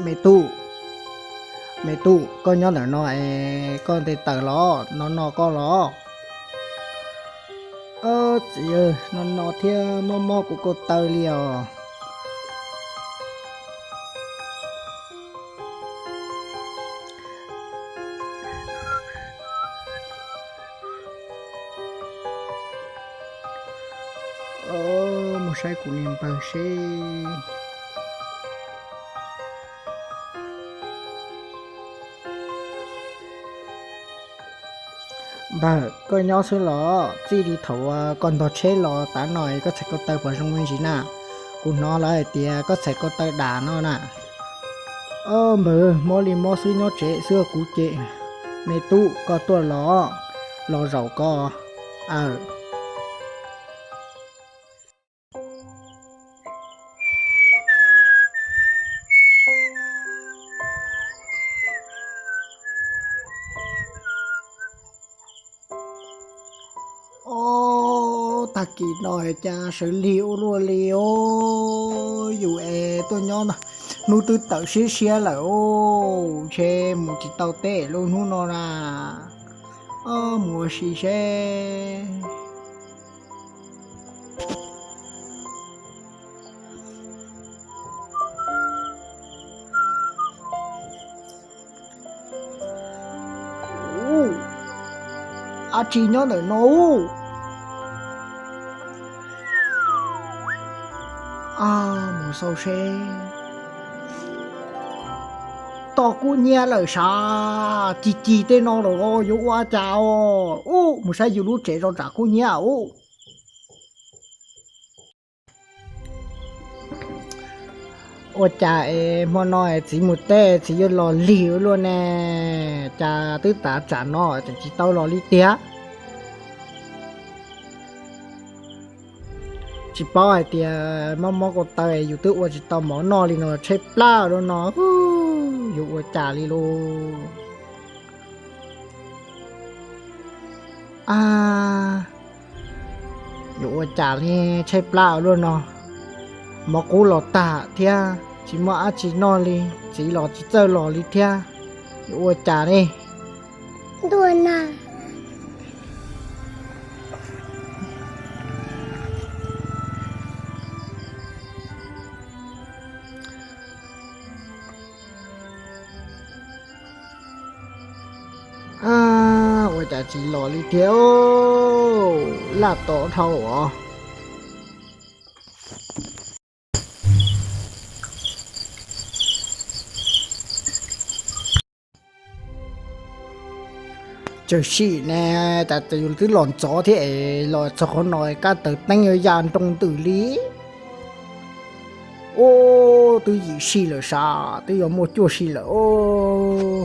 Me tub, me tub, koj nyob ntawm no es koj nte taws los no no koj los? Txiv, no no thiab mob mob kuv ko taw li os. Mus saib kuv niag npawg seb. Npawg, koj nyob xwb los? Txij li thaum koj ntog tsheb los tav no koj txhais ko taw puas zoo me ntsis na? Kuv hnov lawv hais tias koj txhais ko taw dam no na. Ob npawg, mob li mob xwb, nyob tsev xwb kuv ces. Me tub, koj tuaj los, los zaum ko. Aw. Ob, tag kis no cas sawv lig ua luaj li os. Yus es tuaj nyob no, hnub twb tawm siab siab lawm os, ntshe mus tsis tau teb lub hnub no na. Ob, mus ua si seb. Ub, dab tsi nyob ntawm no ub? Ab, mus xauj seb. Toj kub hnyiab lawm sav, cig cig tej no lawm, yuav ua cas os? Ub, mus saib yus lub tsev zov tsam kub hnyiab ub. Ua cas es hmo no es txiv mus teb txiv yuav los lig ua luaj ne? Cas twb tav tsam no tseem tsis tau los li tiag? Tsis paub hais tias mob mob ko taw yus twb ua tsis tau mov noj li no, tshaib plab ua luaj no, yuav ua cas li lauj? Ab, yuav ua cas li, tshaib plab ua luaj no. Mov qub los tag thiab, tsis muaj dab tsi noj li, txiv los tsis txawj los li thiab. Yuav ua cas ne? Ntuj na. Ab, ua cas tsis los li thiab, laj tod dhau os. Tsawg sim ne, cas yus twb los ntxov thiab es los txog qhov no kab taws teeb yuav ya nroo ntws li. Ub, twb yim sij lawm sav, twb yuav muaj cuaj sij lawm.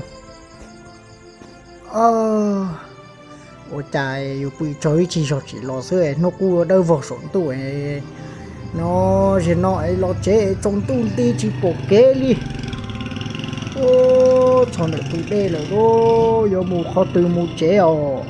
Ua cas yus pw tsaug ib tsig zog tsis los xwb, hnub qub dawb vog saum ntuj no. Zaum no es los tsev es tsaus ntuj nti tsis pom kev li. Ub, txog ntawm tus dej lawm lauj, yuav mus qhov twg mus tsev os?